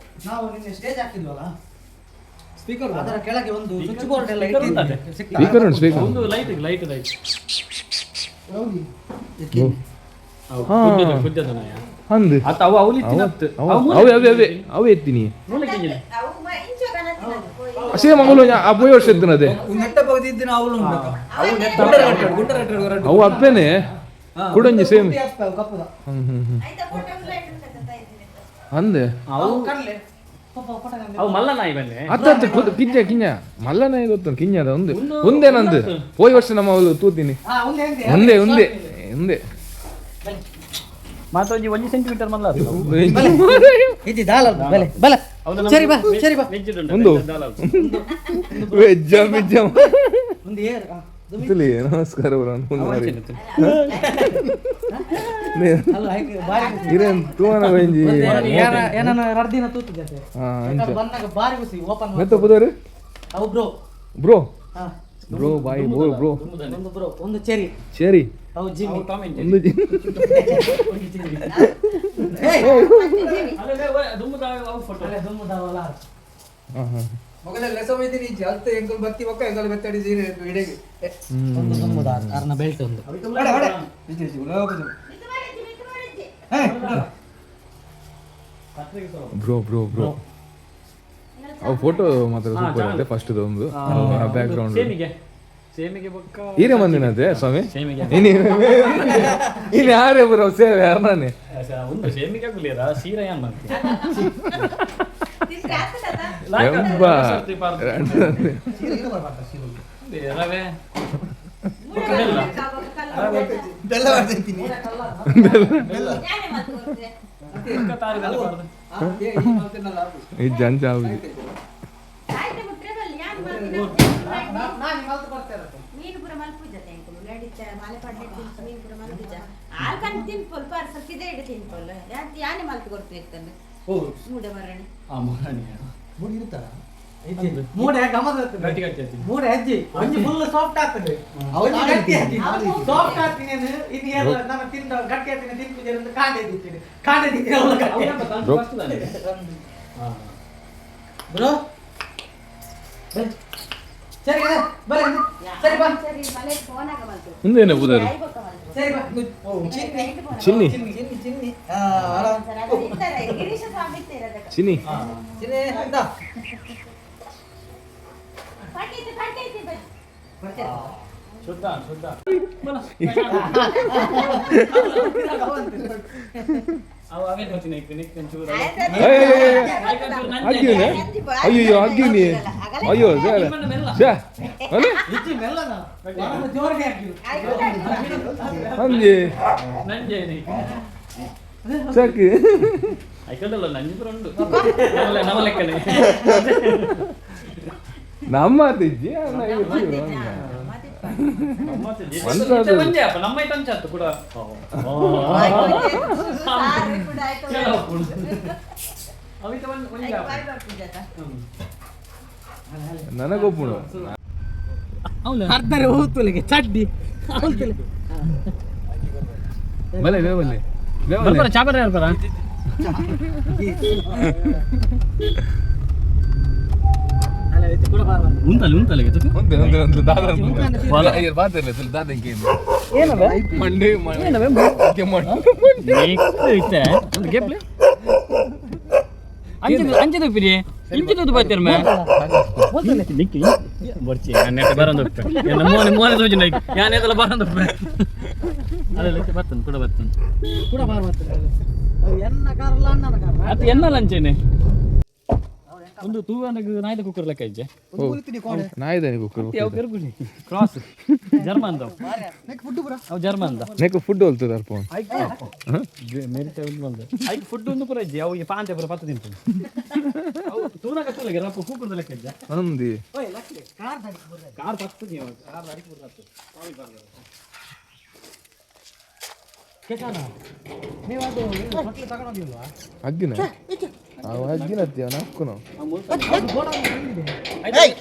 ನಾವು ನಿನ್ನೆ ಸ್ಟೇಜ್ ಹಾಕಿದ್ವಲ್ಲ, ಸ್ಪೀಕರ್ ಅದರ ಕೆಳಗೆ ಒಂದು ಸ್ವಿಚ್ ಬೋರ್ಡ್ ಎಲ್ಲ Speaker ಉಂಟದೆ. ಸ್ಪೀಕರ್ ಉಂಟು, ಸ್ಪೀಕರ್. ಒಂದು ಲೈಟ್ ಲೈಟ್ ಲೈಟ್. ಹಾ. ಗುಡ್ಡದ ನಾಯ. ಅಂದು ಅತ್ತ ಅವು ಅವಳು ಇತ್ತಿನತ್ತು. ಅವು ಅವೇ ಅವೇ ಅವೇ ಅವೇ ಎತ್ತೀನಿ. ಸೇಮ್ ಅವಳು ಆ ಪೋಯಿ ವರ್ಷ ಎತ್ತಿನದೇ. ಅವು ಅಪ್ಪೇನೆ ಕುಡಂಜಿ ಸೇಮ್. ಕಪ್ಪುದ. ಹ್ಮ್ ಹ್ಮ್ ಹ್ಮ್ ಅಂದೆ. ಅವು ಕರ್ಲೆ ಪಪ್ಪ ಪಟ. ಅವು ಮಲ್ಲ ನಾಯಿ ಬನ್ನಿ. ಅತ್ತ ಅತ್ತ ಕುದ್ ಕಿಂಜ ಕಿಂಜ ಮಲ್ಲನೇ ಗೊತ್ತು ಕಿಂಜ ಅದ ಒಂದು ಒಂದೇ ನಂದು ಪೋಯಿ ವರ್ಷ ನಮ್ಮ ಅವಳು ತೂತೀನಿ. ಹಾ, ಒಂದೇ ಒಂದೇ. ಒಂದೇ ಒಂದೇ ಒಂದೇ. ಮಾತೊಂಜಿ 1 ಸೆಂಟಿಮೀಟರ್ ಮಲ್ಲ ಅದು. ಇಜ್ಜಿ ದಾಲ ಬಲೆ ಬಲೆ. ಸರಿ ಬಾ, ಸರಿ ಬಾ. ಒಂದು. ವೆಜ್ಜ ವೆಜ್ಜ. ಒಂದು ಏರ್ ತುಲಿ ನಮಸ್ಕಾರ ಬ್ರೋ ಅನ್ಕೊಂಡು ಮಾರಿ. ಅಲ್ಲ ಹೈಕ್ ಬಾರಿ ಖುಷಿ. ಇರೇನ್ ತೂವನ ವೆಂಜಿ. ಏನನ ಎರಡು ದಿನ ತೂತಿದ್ದೆ. ಹಾ ಅಂಚ. ಬಂದಾಗ ಬಾರಿ ಖುಷಿ ಓಪನ್. ಮೆತ್ತ ಪುದರ್. ಅವು ಬ್ರೋ. ಬ್ರೋ. ಹಾ. Bro bye bro bro. ಒಂದು ಬ್ರೋ, ಒಂದು ಚೆರಿ. ಚೆರಿ. ಅವು ಜಿಮ್ಮಿ. ಒಂದು ಅಲ್ಲೇ ದುಮ್ಮುದಾವಲ್ಲ. ಹಾ ಹಾ. ಒಂದು ದುಮ್ಮುದ ಅರ್ನ ಬೆಲ್ಟ್ ಒಂದು. ಬ್ರೋ ಬ್ರೋ ಬ್ರೋ ಅವು ಫೋಟೋ ಮಾತ್ರ ಸೂಪರ್ ಇದೆ ಫಸ್ಟ್ ಒಂದು ಬ್ಯಾಕ್ ಗ್ರೌಂಡ್. ಸೇಮಿಗೆ ಸೇಮಿಗೆ ಬೊಕ್ಕ. ಈರೆ ಮಂದಿನತೆ ಸ್ವಾಮಿ. ಸೇಮಿಗೆ. ಇನಿ ಇನಿ ಯಾರೇ ಬ್ರೋ ಸೇವೆ ಅರ್ನಾನೆ. ಒಂದು ಸೇಮಿಗೆ ಆಗುಲಿರ ಸೀರೆ ಏನ್ ಮಾಡ್ತೀನಿ. ಎಂಬ ರವೆ. ಈ ಜಂಜ ಆಗುದು. ಮೀನು ಪೂರ ಮಲ್ಪುಜತೆ ಎಂಕುಲು ನಡಿತ ಮಲೆ ಪಡ್ಲೆ ತಿನ್ಪು ಮೀನು ಪೂರ ಮಲ್ಪುಜ ಆಲ್ ಕಣ್ ತಿನ್ಪೊಲ್ ಪಾರ್ ಸ್ವಲ್ಪ ಇದೇ ಇಡ ತಿನ್ಪೊಲ್ ಯಾನೆ ಮಲ್ತು ಕೊಡ್ತು ಇತ್ತಂದು ಮೂಡೆ ಮರಣೆ. ಆ ಮೊರನಿ. ಮೂಡೆ ಗಮದ ಇರ್ತದೆ. ಗಟ್ಟಿ ಗಟ್ಟಿ ಆಗ್ತದೆ. ಮೂಡೆ ಅಜ್ಜಿ ಒಂಜಿ ಫುಲ್ ಸಾಫ್ಟ್ ಆಗ್ತದೆ, ಒಂಜಿ ಗಟ್ಟಿ ಅಜ್ಜಿ. ಸಾಫ್ಟ್ ಆಗ್ತೀನಿ ಇನ್ನು ಏನು ನಾನು ತಿಂದ ಗಟ್ಟಿ ಆಗ್ತೀನಿ ತಿನ್ಪಿದ್ದೆ ಅಂತ ಕಾಂಡೆ ತಿಂತೀನಿ ಕಾಂಡೆ ತಿಂತೀನಿ ಅವ್ಳು ಗಟ್ಟಿ. ಬ್ರೋ. ಬ್ರೋ ಬನ್ನಿ. ಸರಿ ಕಣೆ, ಬನ್ನಿ. ಸರಿ ಬಾ. ಸರಿ ಮಲೆ ಫೋನ್ ಆಗ ಮಲ್ತು. ಮುಂದೇನೆ ಬುದಾರು. ಸರಿ ಬಾ. ಓ, ಚಿನ್ನಿ. ಚಿನ್ನಿ. ಚಿನ್ನಿ ಚಿನ್ನಿ ಆ, ಅಲ್ಲ. ಗಿರೀಶ ಸ್ವಾಮಿ ಇರೋದಕ್ಕೆ. ಚಿನ್ನಿ. ಚಿನ್ನಿ ಇಂದಾ. ಪಟ್ಟೈತಿ ಪಟ್ಟೈತಿ ಬನ್ನಿ. ಶುದ್ಧ ಶುದ್ಧ. ಅವು ಅವೇ ಗೊತ್ತಿನ ನಿಕ್ ಒಂಚೂರು. ಅಗ್ಗಿನ ಅಯ್ಯೋ ಅಗ್ಗಿನಿ ಅಯ್ಯೋ ಛೇ ಅಲೆ. ಇಜ್ಜಿ ಮೆಲ್ಲನ ಒಳಗೆ ಜೋರಿಗೆ ಹಾಕಿರು. ಅಂಜಿ. ನಂಜೆ. ಸಾಕಿ. ಐಕಂಡಲ್ಲ ನಂಜಿ ಪುರ ಉಂಡು ನಮ್ಮ ಲೆಕ್ಕನೆ. ನಮ್ಮ ಇಜ್ಜಿ. ಒಂಜೆ ಅಪ್ಪ ನಮ್ಮ ಐಟಮ್ ಕೂಡ. ಅವಿತ ಒಂಜೆ ಅಪ್ಪ. ನನಗೊಬ್ಬನು ಅರ್ಧರೆ ಹೋಗ್ತುಲಿಗೆ ಚಡ್ಡಿ ಹೋಗ್ತುಲಿ. ಬಲೆ ಬೇ ಬಲೆ ಬೇ ಬಲೆ. ಬರ್ಬಾರ ಚಾಬರ ಯಾರು ಬರ. ಅಲ್ಲ ಇದು ಕೂಡ ಬಾರ. ಉಂಟಲ್ಲ ಉಂಟಲ್ಲ. ಒಂದೇ ಒಂದೇ ಒಂದು ದಾದ ಅಯ್ಯೋ ಬಾತಿರ್ಲಿ ತುಳು ದಾದ ಏನವೆ? ಮಂಡೆ ಏನವೆ? ಮಂಡೆ. ಇತ್ತೆ ಒಂದು ಗೇಪ್ಲೆ ಅಂಚಿದ ಅಂಚಿದ ಪಿರಿ ಇಂಚಿದ ಬಾತಿರ್ ಮೇ ನಿಕ್ಕಿ ಬರ್ಚಿ ನೆಟ್ಟ ಬರಂದು ಮೋನೆ ಮೋನೆ ಸೋಜಿ ನೈಕ್ ಯಾನೇದಲ್ಲ ಬರಂದು ಅಲ್ಲ ಬರ್ತನ್ ಕೂಡ ಬರ್ತನ್. ಕೂಡ ಬಾರ ಬರ್ತದೆ. ಅವು ಎನ್ನ ಕಾರಲ್ಲ ಅಣ್ಣನ ಕಾರ. ಅದು ಎನ್ನಲ್ಲ ಅಂಚೇನೆ ಒಂದು ತೂವನಗ ನಾಯ್ದ ಕುಕ್ಕರ್ ಲೆಕ್ಕ ಇಜ್ಜೆ. ನಾಯಿದಾನೆ ಕುಕ್ಕರ್. ಯಾವ ಪೆರುಗುಡಿ ಕ್ರಾಸ್ ಜರ್ಮನ್ ದವು ಅವು ಜರ್ಮನ್ the. ನೆಕ್ ಫುಡ್ ಹೋಲ್ತದ ಅಲ್ಪ. ಐಕ್ ಫುಡ್ ಒಂದು ಪೂರ ಇಜ್ಜಿ ಅವು ಈ ಪಾಂತೆ ಪೂರ ಪತ್ತು ತಿಂತು ಅವು ತೂನಗ ತೂಲಗೆ ರಪ್ಪ ಕೂಕುರ್ದ ಲೆಕ್ಕ ಇಜ್ಜ. ಅಂದಿ. ಓಯ್ ಲಕ್ಷ್ಮಿ ಕಾರ್ ದಾಡಿ ಬರ್ರಿ. ಕಾರ್ ಪತ್ತು ನೀವು ಕಾರ್ ದಾಡಿ ಪೂರ ಕೇಶವನ, ನೀವು ಅದು ತೊಟ್ಲು ತಗೊಂಡೋಗಿಲ್ವಾ? ಅಗ್ಗಿನ ಅವು ಹಗ್ಗಿನತ್ತಿ ಅವನ ಹಕ್ಕುನು.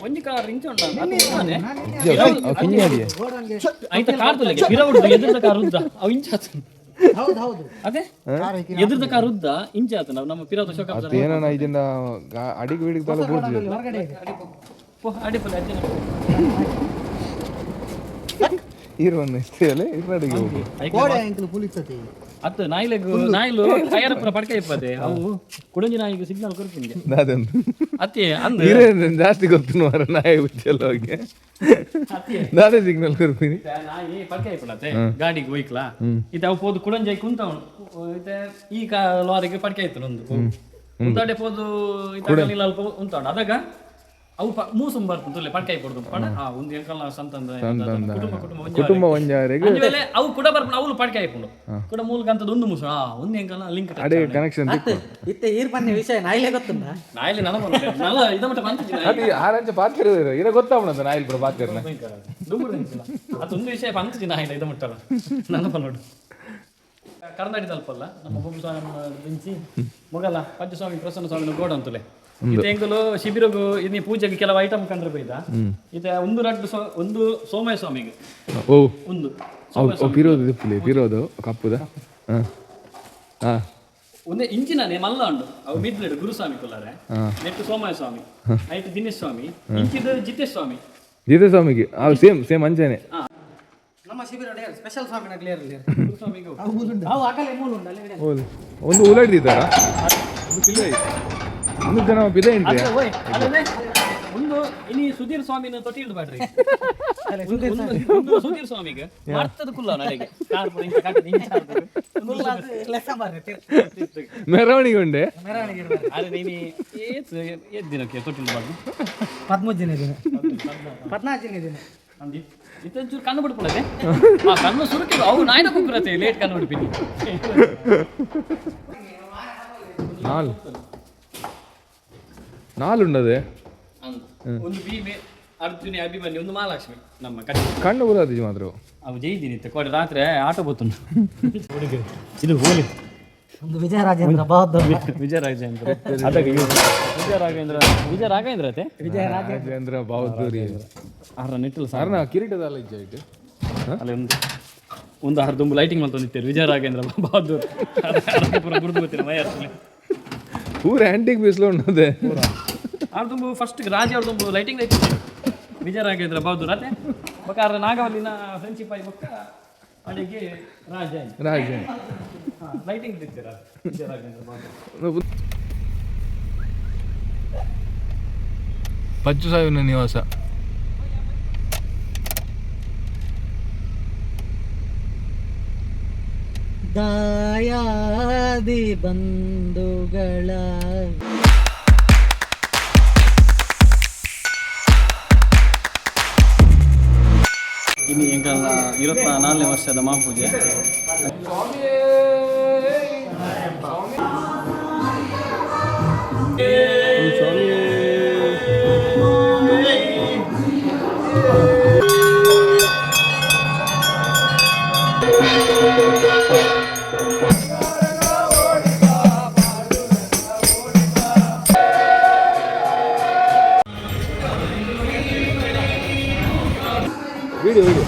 ಒಂಜಿ ಕಾರ್ ಇಂಚ ಉಂಡ. ಅವು ಕಿನ್ನಿ. ಐತ ಕಾರ್ ತುಲೆಗೆ ಪಿರ ಉಡ್ದು ಎದುರ್ದ ಕಾರ್ ಉದ್ದ ಅವು ಇಂಚ ಆತು. ಹೌದು ಹೌದು. ಅದೇ ಎದುರ್ದ ಕಾರ್ ಉದ್ದ ಇಂಚ ಆತು. ನಾವು ನಮ್ಮ ಪಿರಾದ ಶೋಕ. ಅದು ಏನನ ಇದನ್ನ ಅಡಿಗೆ ಬಿಡಿಗೆ ತಲೆ ಬೂರ್ದಿದೆ. ಹೊರಗಡೆ ಇದೆ. ಅಡಿ ಪುಲ್ಲ ಅಜ್ಜನ. ಇರುವನ್ನ ಇಷ್ಟೇ ಅಲ್ಲ ಇರ್ನಡಿಗೆ ಹೋಗು. ಅತ್ತು ನಾಯಿಲೆಗ್ ನಾಯಿಲು ಟಯರ್ ಪೂರ ಪಡ್ಕ ಇಪ್ಪದೆ ಅವು ಕುಡಂಜಿ ನಾಯಿಗೆ ಸಿಗ್ನಲ್ ಕೊರ್ಪಿಂಗೆ. ಅದೊಂದು ಅತ್ತಿ ಅಂದ್. ಇರೇ ಜಾಸ್ತಿ ಗೊತ್ತು ಮಾರ ನಾಯಿ ಬುಚ್ಚಲ್ಲ ಹೋಗಿ. ಅತ್ತಿ. ದಾದೆ ಸಿಗ್ನಲ್ ಕೊರ್ಪಿನಿ. ನಾಯಿ ಪಡ್ಕ ಇಪ್ಪಲತ್ತೆ ಗಾಡಿಗೆ ಹೋಯ್ಕ್ಲಾ ಇತ್ತೆ ಅವು ಪೋದು ಕುಡಂಜಿ ಕುಂತವನು ಇತ್ತೆ ಈ ಕಾ ಲಾರಿಗೆ ಪಡ್ಕ ಇತ್ತು ಒಂದು ಉಂತಾಡೆ ಪೋದು ಇತ್ತ ಅಲ್ಪ ಉಂತಾಡು ಅದಾಗ ಅವು ಮೂಸುಂ ಬರ್ತದೆ ತುಲೆ ಪಡ್ಕ ಇಪ್ಪಡ್ದು ಪಡ ಆ ಒಂದು ಎಂಕಲ್ನ ಸಂತಂದ ಕುಟುಂಬ ಕುಟುಂಬ ಒಂಜಿ. ಕುಟುಂಬ ಒಂಜಾರೆಗ್. ಅಂಜಿ ಅವು ಕೂಡ ಬರ್ಪುಂಡು ಅವುಲು ಪಡ್ಕ ಇಪ್ಪುಂಡು ಕೂಡ ಮೂಲಕ ಅಂತದ್ದು ಒಂದು ಮೂಸು ಆ ಒಂದು ಎಂಕಲ್ನ ಲಿಂಕ್. ಅಡೆ ಕನೆಕ್ಷನ್ ತಿಕ್ಕು. ಇತ್ತೆ ಈರ್ ಪನ್ನೆ ವಿಷಯ ನಾಯಿಲೆ ಗೊತ್ತುಂಡ. ನಾಯಿಲೆ ನನ ಬಂದ ನಲ್ಲ ಇದ ಮಟ್ಟ ಬಂತಿದ್ದಿಲ್ಲ. ಅದು ಆರಂಚ ಪಾತ್ರ ಇರ ಗೊತ್ತಾವಣದ ನಾಯಿಲ್ ಬಿಡ ಪಾತ್ರನ. ದುಂಬುಡು ನಿಂತಿಲ್ಲ. ಅದು ಒಂದು ವಿಷಯ ಪಂತಿಜಿ ನಾಯಿಲ್ಲ ಇದ ಮುಟ್ಟಲ್ಲ ನನ್ನ ನೋಡು ಕರ್ನಾಟಕ ತಲುಪಲ್ಲ ನಮ್ಮ ಬೊಬ್ಬು ಸ್ವಾಮಿ ದಿಂಚಿ ಮೊಗಲ ಪಂಚಸ್ವಾಮಿ ಪ್ರಸನ್ನ ಸ್ವಾಮಿನ ಗೋಡ ಅಂತಲೇ ಇದು ಎಂಕುಲು ಶಿಬಿರಗು ಇನ್ನು ಪೂಜೆಗೆ ಕೆಲವು ಐಟಮ್ ಕಂಡ್ರೆ ಬೈದ ಇದು ಒಂದು ರಡ್ಡು ಒಂದು ಸೋಮಯ್ಯ ಸ್ವಾಮಿಗೆ. ಓ. ಒಂದು. ಅವು ಪಿರೋದು ದಿಪ್ಪುಲಿ ಪಿರೋದು ಕಪ್ಪುದ ಹಾಂ ಹಾಂ. ಒಂದೇ ಇಂಚಿನೇ ಮಲ್ಲ ಉಂಡು ಅವು ಮಿದ್ಲೆಡು ಗುರುಸ್ವಾಮಿ ಕುಲ್ಲಾರೆ ನೆಟ್ಟು ಸೋಮಯ್ಯ ಸ್ವಾಮಿ ಐಟ್ ದಿನೇಶ್ ಸ್ವಾಮಿ ಇಂಚಿದ ಜಿತೇಶ್ ಸ್ವಾಮಿ. ಜಿತೇ ಸ್ವಾಮಿಗೆ ಅವು ಸೇಮ್ ಸೇಮ್ ಅಂಚೆನೆ. ನಮ್ಮ ಶಿಬಿರ ಸ್ಪೆಷಲ್ ಸ್ವಾಮಿನ ಕ್ಲಿಯರ್. ಗುರುಸ್ವಾಮಿಗೆ ಅವು ಅಕಲೆ ಮೂಲ ಉಂಡು ಅಲ್ಲಿ. ಹೌದು ಒಂದು ಉಲಾಡ್ದಿದ್ದಾರಾ ಒಂದು ಪಿಲ್ಲ ಒಂದು ಜನ ಪಿದ ಇಂಟ್ರಿ. ಅಲ್ಲ ಓಯ್ ಅಲ್ಲದೆ ಒಂದು ಇನಿ ಸುಧೀರ್ ಸ್ವಾಮಿನ ತೊಟ್ಟಿಲ್ದು ಬ್ಯಾಡ್ರಿ ಒಂದು ಸುಧೀರ್ ಸ್ವಾಮಿಗೆ ಮರ್ತದ ಕುಲ್ಲ ನನಗೆ ಕಾರ್ ಪೂರ ಇಂಚ ಕಟ್ಟದ ಇಂಚ ಆಡ್ತದೆ. ಲೆಕ್ಕ ಬಾರ್ರೆ. ಮೆರವಣಿಗೆ ಉಂಡೆ. ಮೆರವಣಿಗೆ ಇರ್ಬಾರ್ದು. ಅರೆ ನೀನಿ ಏತ್ ಏತ್ ದಿನಕ್ಕೆ ತೊಟ್ಟಿಲ್ದು ಬಾರ್ದು? 13ನೇ ದಿನ 14ನೇ ದಿನ. ಅಂದಿ ಇತ್ತೊಂಚೂರು ಕಣ್ಣು ಬಿಡ್ಕೊಳ್ಳದೆ ಆ ಕಣ್ಣು ಸುರುಕಿ ಅವು ನಾಯಿನ ಕುಕ್ಕುರತೆ ಲೇಟ್ ಕಣ್ಣು ಬಿಡ್ಪಿನಿ. ನಾಲ್ ನಾಲ್ ಉಂಡದೆ. ಅಂದ್ ಒಂದು ಭೀಮೆ ಅರ್ಜುನೆ ಅಭಿಮನ್ಯು ಒಂದು ಮಹಾಲಕ್ಷ್ಮಿ ನಮ್ಮ ಕಟ್ಟಿ. ಕಣ್ಣು ಬರೋದು ಮಾತ್ರ. ಅವು ಜೈದಿನಿ ಇತ್ತೆ ಕೋಡೆ ರಾತ್ರಿ ಆಟೋ ಬತ್ತುಂಡು ಇದು ಹೋಲಿ. ಒಂದು ವಿಜಯ ರಾಜೇಂದ್ರ ಬಹದ್ದೂರ್. ವಿಜಯ ರಾಘವೇಂದ್ರ ಅದಕ್ಕೆ ವಿಜಯ ರಾಘವೇಂದ್ರ ವಿಜಯ ರಾಘವೇಂದ್ರ ಅತೆ. ವಿಜಯ ರಾಜೇಂದ್ರ ಬಹದ್ದೂರಿ. ಆರ ನಿಟ್ಟಲ್ ಸಾರ್. ಸಾರ್ನ ಕಿರೀಟದಲ್ಲ ಇಜ್ಜ ಇಟ್ಟು. ಅಲ್ಲಿ ಒಂದು ಒಂದು ಆರು ದುಂಬು ಲೈಟಿಂಗ್ ಮಲ್ತೊಂದಿತ್ತೇರು ವಿಜಯ ರಾಘವೇಂದ್ರ ಬಹದ್ದೂರ್ ಪೂರ ಬುರ್ದು ಗೊತ್ತಿಲ್ಲ ಮೈ ಅರ್ಥಲೆ. ಪೂರ ಆಂಟಿಕ್ ಪೀಸ್ಲ ಉಂಡದೆ. ಆರು ದುಂಬು ಫಸ್ಟ್ ರಾಜ ಅವ್ರ ದುಂಬು ಲೈಟಿಂಗ್ ಲೈಟ್ ವಿಜಯ ರಾಘವೇಂದ್ರ ಬಹದ್ದೂರ್ ಅತೆ ಬೊಕ್ಕ ಆರ ನಾಗವಲ್ಲಿನ ಫ್ರೆಂಡ್ಶಿಪ್ ಆಗಿ ಬೊಕ್ಕ ಅಡಿಗೆ ರಾಜ ಆಯ್ತು. ರಾಜ. ಲೈಟಿಂಗ್ ಇತ್ತೀರ ವಿಜಯ ರಾಘವೇಂದ್ರ ಬಹದ್ದೂರ್. ಪಚ್ಚು ಸಾವಿನ ನಿವಾಸ. ದಾಯಾದಿ ಬಂಧುಗಳ ಇನ್ನು ಎಂಕಲ್ನ 24ನೇ ವರ್ಷದ ಮಹಾಪೂಜೆ. Video video.